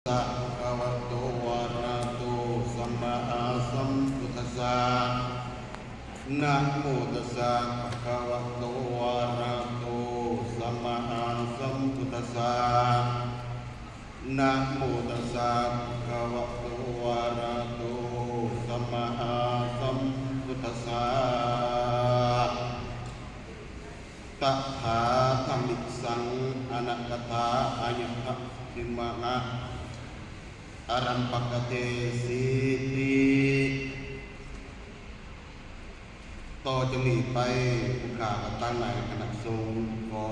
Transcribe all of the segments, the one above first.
ສະ ພະຄະວະໂຕ ອະລະຫະໂຕ ສຳມາສຳພຸດທັດສະ ນະໂມຕັດສະ ພະຄະວະໂຕ ອະລະຫະໂຕ ສຳມາສຳພຸດທັດສະ ນະໂມຕັດສະ ພະຄະວະໂຕ ອະລະຫະໂຕ ສຳມາສຳພຸດທັດສະ. ຕະຖາທຳມິສັງ ອະນາກະຖາ ອາຍະທະ ທິມະງະ ອາລັມປະກະເຕ ສີຕິ. ຕໍ່ຈາກນີ້ໄປ ພວກຂ້າກໍຕາງໃນຄະນະສົງ ຂໍ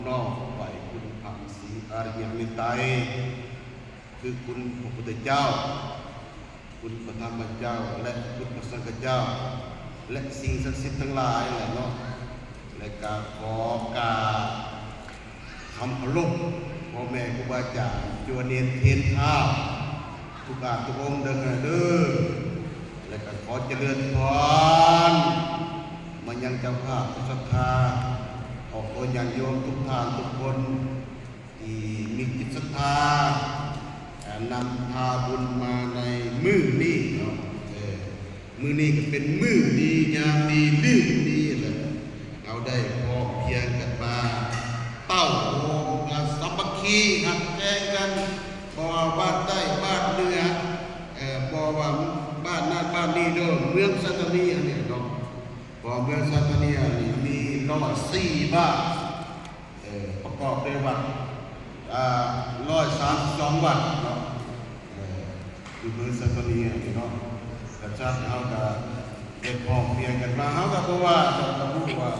ນ້ອມໄຫວ້ຄຸນພະສີອະລິຍະເມດໄຕ ຄືຄຸນພະພຸດທະເຈົ້າ, ຄຸນພະທຳມະເຈົ້າ ແລະ ຄຸນພະສັງຄະເຈົ້າ ແລະ ສິ່ງສັກສິດທັງຫຼາຍແຫຼະເນາະ, ແລະ ກະຂໍກາບຄຳເຄົາລົບພໍ່ແມ່ຄູບາອາຈານ ຈົວເນນເທນທ້າວ ທຸກອານທຸກອົງເດີເດີ, ແລະ ກະຂໍຈະເລີນພອນມາຍັງເຈົ້າພາບເຈົ້າສັດທາ ອອກຕົວຍາດໂຍມທຸກທ່ານທຸກຄົນ ທີ່ມີຈິດສັດທາ ເອີ ນຳພາບຸນມາໃນມື້ນີ້ເນາະ. ເອີ ມື້ນີ້ກໍເປັນມື້ດີຍາມດີ ມື້ດີແຫຼະ ເຮົາໄດ້ພ້ອມພຽງກັນມາເຕົ້າໂຮມ ສາມັກຄີຮັກແພງກັນ, ບໍ່ວ່າບ້ານໃຕ້ບ້ານເໜືອ ເອີ ບໍ່ວ່າບ້ານນັ້ນບ້ານນີ້ເດີ ເມືອງໄຊທານີນີ້ເນາະ, ເພາະເມືອງໄຊທານີນີ້ມີຮ້ອຍສີ່ບ້ານ ເອີ ປະກອບດ້ວຍວັດ ອາ ຮ້ອຍສາມສິບສອງວັດເນາະ, ເອີ ຢູ່ເມືອງໄຊທານີນີ້ເນາະ. ກະຊັ້ນເຮົາກະໄດ້ພ້ອມພຽງກັນມາ, ເຮົາກະບໍ່ວ່າດອກ ກະຮູ້ວ່າ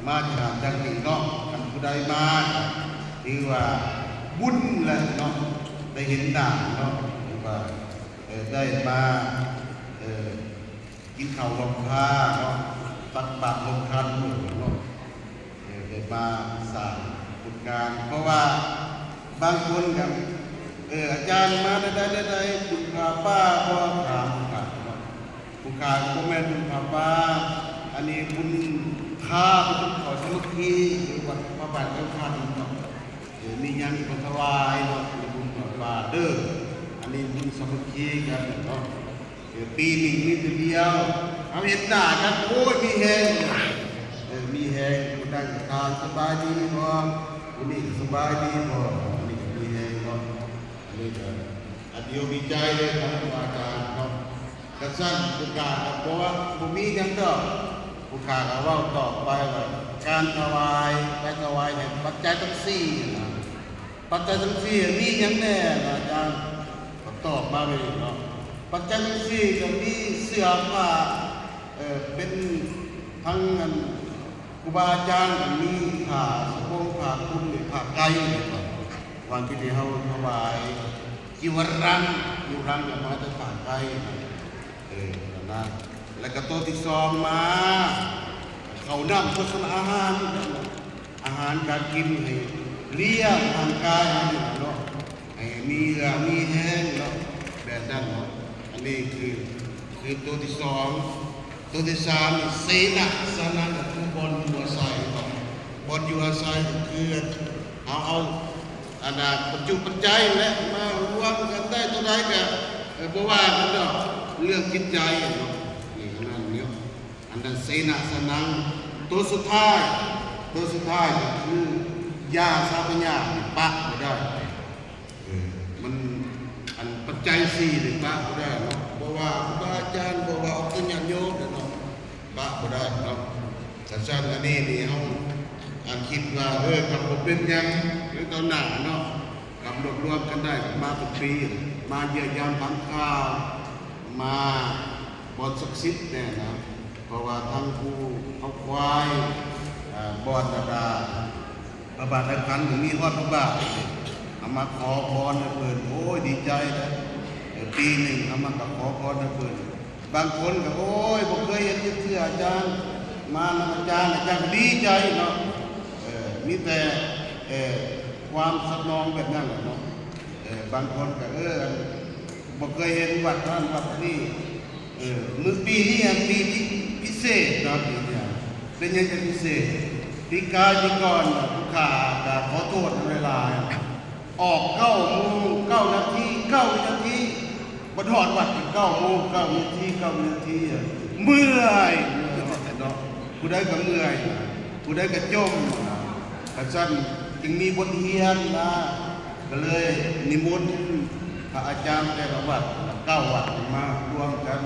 ມາຈາກທາງນີ້ເນາະ, ຄັນຜູ້ໃດມາກະຖືວ່າບຸນແຫຼະເນາະ, ໄດ້ເຫັນໜ້າເນາະ, ຖືວ່າ ເອີ ໄດ້ມາ ເອີ ກິນເຂົ້າຮ່ວມຄາເນາະ, ຕັກບາດຮ່ວມຂັນເນາະ, ເອີ ໄດ້ມາສ້າງບຸນການ. ເພາະວ່າບາງຄົນກໍ ເອີ ອາຈານມາແນວໃດແນວໃດ ບຸນຜ້າປ່າບໍ່ ຖາມຜູ້ຂ້າເນາະ, ຜູ້ຂ້າກໍບໍ່ແມ່ນບຸນຜ້າປ່າ, ອັນນີ້ບຸນທານ ບຸນເຂົ້າສາມັກຄີ ຫຼືວ່າຜ້າປ່າສັງຄະທານເນາະ. ເອີ ມີຫຍັງກໍຖວາຍເນາະ ມີບຸນມາຝາກເດີ, ອັນນີ້ບຸນສາມັກຄີກັນເນາະ. ເອີ ປີໜຶ່ງມີເທື່ອດຽວ ເຮົາເຫັນໜ້າກັນ ໂອ້ຍ ມີແຮງ ເອີ ມີແຮງ. ຜູ້ນັ້ນກໍຖາມສະບາຍດີບໍ່ ຜູ້ນີ້ກໍສະບາຍດີບໍ່ ອັນນີ້ກໍມີແຮງເນາະ. ອັນນີ້ກໍ ອັນດຽວດີໃຈເລີຍ ທ່ານອາຈານເນາະ. ກະຊັ້ນ ຜູ້ຂ້າກໍບໍ່ວ່າ ບໍ່ມີຫຍັງດອກ, ຜູ້ຂ້າກໍເວົ້າຕອບໄປວ່າ ການຖວາຍ ໄປຖວາຍໃຫ້ປັດໄຈທັງສີ່ນະ, ປັດໄຈທັງສີ່ມີຫຍັງແດ່ອາຈານ? ກໍຕອບມາແບບນີ້ເນາະ, ປັດໄຈທັງສີ່ກໍມີເສື້ອຜ້າ ເອີ ເປັນທັງອັນ ຄູບາອາຈານກໍມີຜ້າສະໂພງ ຜ້າຄຸມ ຜ້າໄກ ວ່າງທີ່ເຮົາຖວາຍ ຈີວະລັງ ຈີວະລັງກໍມາແຕ່ຜ້າໄກ ເອີ ນັ້ນນະ. ແລ້ວກໍໂຕທີສອງມາ ເຂົ້ານ້ຳໂພຊະນາອາຫານ ອາຫານການກິນ ໃຫ້ລ້ຽງຮ່າງກາຍເຮົານີ້ເນາະ ໃຫ້ມີເຫື່ອມີແຮງເນາະ ແບບນັ້ນເນາະ. ອັນນີ້ຄື ຄືໂຕທີສອງ. ໂຕທີສາມ ເສນະສະນັງ ກໍຄືບ່ອນຢູ່ອາໄສເນາະ, ບ່ອນຢູ່ອາໄສກໍຄືເຮົາເອົາ ອັນນ່າ ປັດຈຸປັດໄຈແຫຼະ ມາລວມກັນໄດ້ເທົ່າໃດກໍ ເອີ ບໍ່ວ່າກັນດອກ ເລື່ອງຈິດໃຈເນາະ. ນີ້ ອັນນັ້ນເນາະ ອັນນັ້ນເສນະສະນັງ. ໂຕສຸດທ້າຍ ໂຕສຸດທ້າຍກໍຄືຢາຊາພະຍາດນີ້ປະບໍ່ໄດ້. ເອີ ມັນ ອັນປັດໄຈສີ່ນີ້ປະບໍ່ໄດ້ເນາະ, ບໍ່ວ່າຄູບາອາຈານ ບໍ່ວ່າອອກຕົນຍາດໂຍມເນາະ ປະບໍ່ໄດ້ເນາະ. ກະຊັ້ນ ອັນນີ້ນີ້ເຮົາ ອັນຄິດວ່າ ເອີ ກໍບໍ່ເປັນຫຍັງ ໃນຕອນໜ້າເນາະ ກໍລວບລວມກັນໄດ້ ມາທຸກປີ ມາຢ້ຽມຢາມຟັງຂ່າວ ມາບ່ອນສັກສິດແດ່ນະ. ເພາະວ່າທັງພູເຂົາຄວາຍ ເອີ ບ່ອນລະກະ ພະບາດລະຄັນ ມີຮອດພະບາດ ເອົາມາຂໍພອນໃຫ້ເພິ່ນ ໂອ້ຍ ດີໃຈເດ້. ເອີ ປີໜຶ່ງເອົາມາກໍຂໍພອນໃຫ້ເພິ່ນ. ບາງຄົນກໍ ໂອ້ຍ ບໍ່ເຄີຍເຫັນຈັກເທື່ອອາຈານ, ມານຳອາຈານ ອາຈານກໍດີໃຈເນາະ. ເອີ ມີແຕ່ ເອີ ຄວາມສະໜອງແບບນັ້ນແຫຼະເນາະ. ເອີ ບາງຄົນກໍ ເອີ ບໍ່ເຄີຍເຫັນວັດນັ້ນວັດນີ້. ເອີ ມື້ປີນີ້ ປີທີ່ພິເສດເນາະ ປີນີ້. ເປັນຫຍັງຈັ່ງພິເສດ? ປີກາຍປີກ່ອນ ຜູ້ຂ້າກໍຂໍໂທດຫຼາຍໆ ອອກເກົ້າໂມງເກົ້ານາທີ ບັດຮອດວັດເກົ້າໂມງ ເກົ້ານາທີ ເກົ້ານາທີ ເມື່ອຍ ເມື່ອຍເນາະ ຜູ້ໃດກໍເມື່ອຍ ຜູ້ໃດກໍຈົ່ມ ກະຊັ້ນຈຶ່ງມີບົດຮຽນມາ ກໍເລີຍນິມົນພະອາຈານແຕ່ລະວັດ ເກົ້າວັດມາລວມກັນ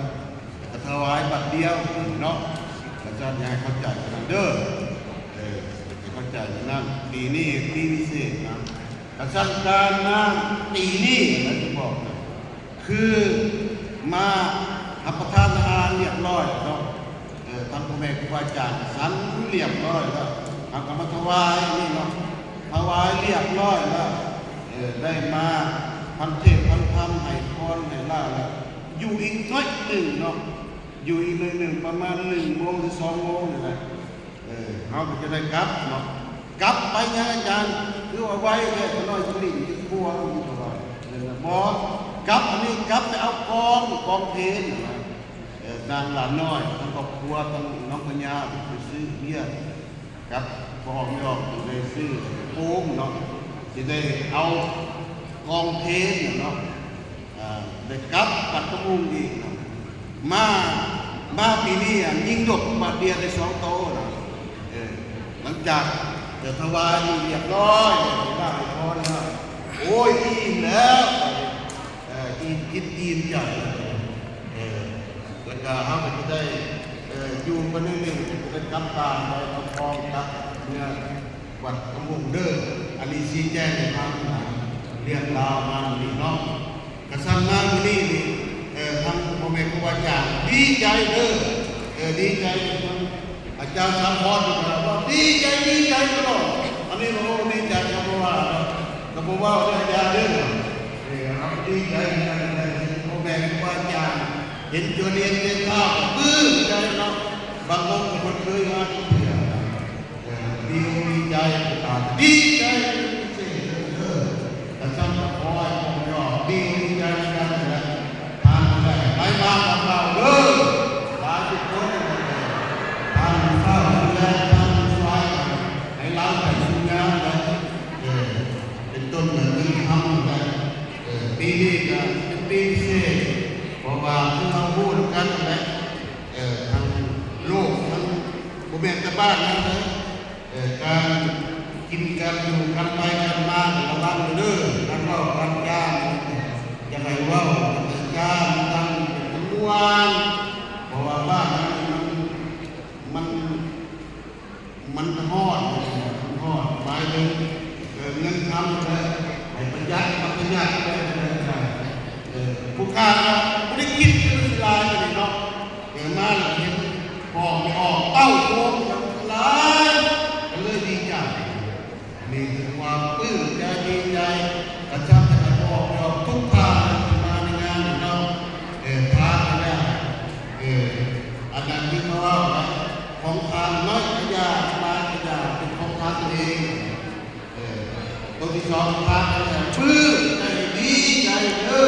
ກະຖວາຍບັດດຽວເນາະ ກະຊັ້ນໃຫ້ເຂົ້າໃຈກັນເດີ ເອີ ໃຫ້ເຂົ້າໃຈກັນນັ້ນ ປີນີ້ປີພິເສດນະ ກະຊັ້ນການງານປີນີ້ນະ ຊິບອກນະ ຄືມາຮັບປະທານອາຫານລຽບຮ້ອຍແລ້ວເນາະ ເອີ ທາງພໍ່ແມ່ຄູບາອາຈານສັນລຽບຮ້ອຍແລ້ວ ເຮົາກໍມາຖວາຍນີ້ເນາະ ຖວາຍລຽບຮ້ອຍແລ້ວ ເອີ ໄດ້ມາຟັງເທດຟັງທຳ ໃຫ້ພອນໃຫ້ລາບແລ້ວ ຢູ່ອີກໜ້ອຍໜຶ່ງເນາະ ຢູ່ອີກໜ້ອຍໜຶ່ງ ປະມານໜຶ່ງໂມງ ຫຼື ສອງໂມງນີ້ແຫຼະ ເອີ ເຮົາກໍຈະໄດ້ກັບເນາະ ກັບໄປຫຍັງອາຈານ ຄືວ່າໄວແທ້ ຂ້ານ້ອຍຊິຫຼິ້ນຢູ່ຄົວ ເພິ່ນກໍວ່າ ເອີ ບໍ່ ກັບອັນນີ້ກັບໄປເອົາກອງ ກອງເພນ ເອີ ນາງຫຼານນ້ອຍ ທັງຄອບຄົວ ທັງນ້ອງພະຍາ ໄປຊື້ເບຍກັບພໍ່ອອກແມ່ອອກ ໄດ້ຊື້ໂຄມເນາະ ຊິໄດ້ເອົາກອງເພນເນາະ ອ່າ ໄດ້ກັບວັດກະມຸງອີກເນາະ ມາ ມາປີນີ້ ຍິງດົກບາດດຽວໄດ້ສອງໂຕນະ ເອີ ຫຼັງຈາກ ເອີ ຖວາຍຢູ່ລຽບຮ້ອຍ ໄດ້ໄຫວ້ພອນແລ້ວ ໂອ້ຍ ອີ່ມແລ້ວ ເອີ ອີ່ມຈິດອີ່ມໃຈ ເອີ ແລ້ວກະເຮົາກໍຈະໄດ້ ເອີ ຢູ່ກັນໜ້ອຍໜຶ່ງ ຈະໄດ້ກັບບ້ານໄດ້ ເອົາຂອງກັບເມືອ ວັດກະມຸງເດີ ອັນນີ້ຊີ້ແຈງໃຫ້ຟັງນະ ເລື່ອງລາວມາມື້ນີ້ເນາະ ກະຊັ້ນມາມື້ນີ້ນີ້ ເອີ ທາງພໍ່ແມ່ຄູບາອາຈານດີໃຈເດີ ເອີ ດີໃຈ ອາຈານສາຄອນກໍວ່າດີໃຈ ດີໃຈຕະຫຼອດ ອັນນີ້ກໍ ໂອ້ ດີໃຈ ກໍບໍ່ວ່າ ກໍບໍ່ເວົ້າເລື່ອງຢາເດີ ເອີ ເຮົາດີໃຈນຳ ພໍ່ແມ່ຄູບາອາຈານ ເຫັນຈົນເຫັນເປັນທ້າວ ປຶ້ມໃຈເນາະ ບາງອົງກໍບໍ່ເຄີຍມາຈັກເທື່ອ ເອີ ດີອົກດີໃຈ ຕາດີໃຈເປັນພິເສດເດີ ກະຊັ້ນກໍຂໍໃຫ້ພວກເຈົ້າດີອົກດີໃຈນຳກັນແຫຼະ ທ່ານກໍໄດ້ໄປມາກັບເຮົາເດີ ຫຼາຍທຸກຄົນ ທ່ານເຝົ້າດູແລ ທ່ານຊ່ວຍໃຫ້ລາວໄປສູ່ງານໄດ້ ເອີ ເປັນຕົ້ນກໍເງິນຄຳໄດ້ ເອີ ປີນີ້ກໍເປັນປີພິເສດ ເພາະວ່າຄືເຮົາຮູ້ນຳກັນນັ້ນແຫຼະ ເອີ ທັງໂລກ ທັງ ບໍ່ແມ່ນແຕ່ບ້ານເຮົາເດີ ເອີ ການກິນ ການຢູ່ ການໄປ ການມາ ລະວັງເດີ ການເວົ້າ ການຈາ ຢ່າໃຫ້ເວົ້າ ການຈາ ມັນຕ້ອງເປັນຈຳນວນ ເພາະວ່າບ້ານເຮົານີ້ມັນ ມັນ ມັນຮ້ອນ ມັນຮ້ອນ ໝາຍເຖິງ ເອີ ເງິນຄຳແຫຼະ ໃຫ້ປະຢັດ ປະຢັດ ເອີ ຜູ້ຄ້າກໍບໍ່ໄດ້ຄິດ ຈະໄດ້ຫຼາຍປານນີ້ເນາະ ເອີ ມາແລ້ວເຫັນ ອອກ ໄດ້ອອກເຕົ້າໂຮມກັນຫຼາຍ ກໍເລີຍດີໃຈ ນີ້ຄືຄວາມປຶ້ມໃຈ ດີໃຈ ກະຈຳໃຫ້ອອກ ອອກທຸກທ່ານທີ່ມາໃນງານນີ້ເນາະ ເອີ ທານໄປແລ້ວ ເອີ ອັນນັ້ນຄືເຂົາເວົ້ານະ ຂອງທານນ້ອຍກະຢ່າ ຫຼາຍກະຢ່າ ເປັນຂອງທານຕົວເອງ ເອີ ຕົວທີ່ສອງ ທານໄປແລ້ວ ປຶ້ມໃຈ ດີໃຈເດີ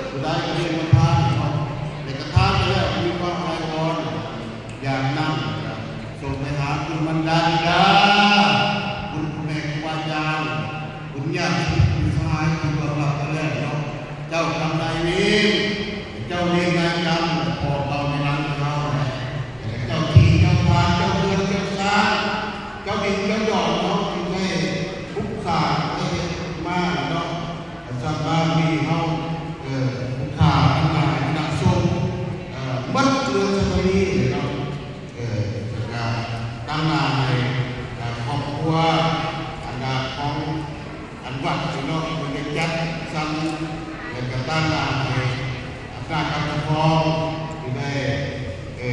ຜູ້ໃດກໍເຮັດມາທານເນາະ ແລະກະທານໄປແລ້ວ ມີຄວາມອາຍວອນ ຢາກນຳ ສົ່ງໄປຫາຄຸນມານດາບິດາ ຄຸນພໍ່ແມ່ຄູອາຈານ ບຸນຍາດຕິມິດສະຫາຍທີ່ລ່ວງລັບໄປແລ້ວເນາະ ເຈົ້າກຳນາຍເວນ ເຈົ້າເວນນາຍກຳ ພໍ່ເກົ່າແມ່ນາງເຮົາ ເຈົ້າທີ່ເຈົ້າທານ ເຈົ້າເຮືອນເຈົ້າຊານ ເຈົ້າດິນເຈົ້າດອນເນາະ ທີ່ໄດ້ປຸກສ້າງໄດ້ເຮັດມາເນາະ ກະສຳລັບມື້ນີ້ເຮົາ ເອີ ຜູ້ຂ້າທັງຫຼາຍ ຄະນະສົງ ເອີ ໝົດເຮືອນສະຕາລີເນາະ ເອີ ແລ້ວກະຕັ້ງໜ້າໃຫ້ ເອີ ຄອບຄົວ ອັນດາຂອງ ອັນວັດນີ້ເນາະ ເພິ່ນໄດ້ຈັດສັນ ແລ້ວກະຕັ້ງໜ້າໃຫ້ອຳນາດການປົກຄອງ ທີ່ໄດ້ ເອີ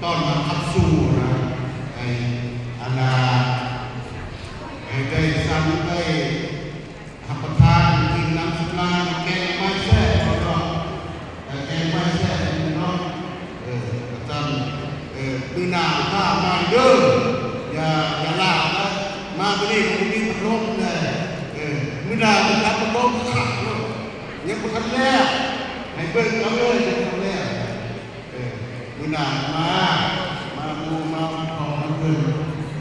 ຕ້ອນຮັບຂັບສູ່ນະ ໃຫ້ ອັນດາ ໃຫ້ໄດ້ສັນໄດ້ ຮັບປະທານກິນນ້ຳສຳລານ ແກງໜໍ່ໄມ້ແຊບເນາະ ເອີ ແກງໜໍ່ໄມ້ແຊບເນາະ ເອີ ກະຊັ້ນ ເອີ ມື້ໜ້າພາມາເດີ ຢ່າ ຢ່າລາບນະ ມາມື້ນີ້ບໍ່ມີພັດລົມເດີ ເອີ ມື້ໜ້າໄປຈັດພັດລົມຄັກໂລດ ຍັງບໍ່ທັນແລ້ວ ໃຫ້ເບິ່ງເອົາເລີຍ ຍັງບໍ່ທັນແລ້ວ. ເອີ ມື້ໜ້າມາ ມາໝູ່ມາເພາະນຳເພິ່ນ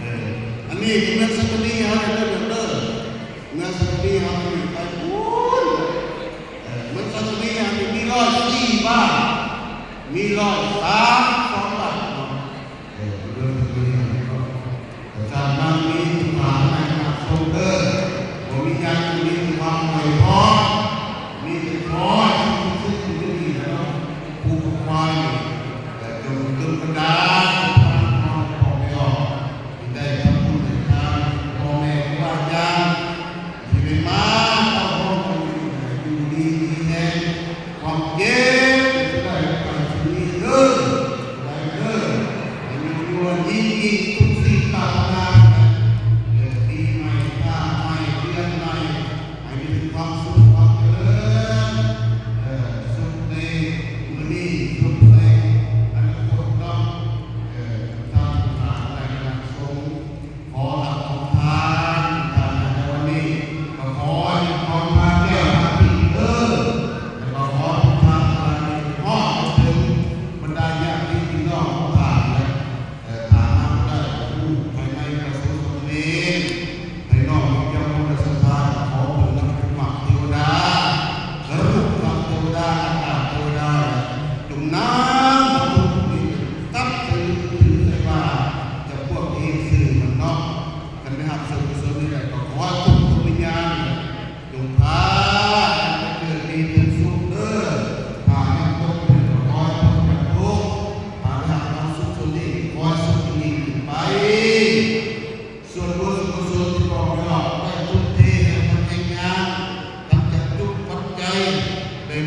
ເອີ ອັນນີ້ຄືເມືອງໄຊທານີເຮົາເດີ ເດີ ເມືອງໄຊທານີເຮົາຢູ່ໄປພຸ້ນ ເອີ ເມືອງໄຊທານີເຮົາມີຮ້ອຍສີ່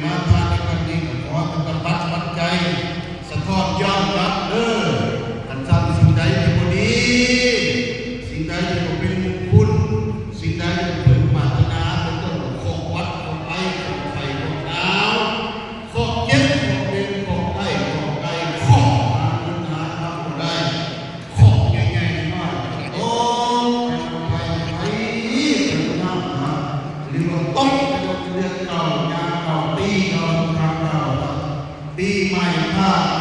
ມາທານໃນຄັ້ງນີ້ ກໍຂໍໃຫ້ເປັນກຳລັງໃຈ ສະທ້ອນຍ້ອນກັບເດີ. ຄັນຊັ້ນ ສິ່ງໃດທີ່ບໍ່ດີ ສິ່ງໃດທີ່ບໍ່ເປັນມຸງຄຸນ ສິ່ງໃດທີ່ບໍ່ເພິ່ງປາດຖະໜາ ເປັນຕົ້ນ ເຄາະຫວັດ ເຄາະໄອ ເຄາະໄຂ້ ເຄາະໜາວ ເຄາະເຈັບ ເຄາະເປັນ ເຄາະໄຂ້ ເຄາະໄຂ້ ເຄາະຫາເງິນຫາຄຳບໍ່ໄດ້ ເຄາະໃຫຍ່ໆນ້ອຍໆ ຕົກໃນໄພໄພເປັນນ້ຳຫາ ຫຼືວ່າຕົກໃນເດືອນເກົ່າ ຍາມເກົ່າ ປີເກົ່າ ທາງເກົ່າ ປີໃໝ່ ພາກໃໝ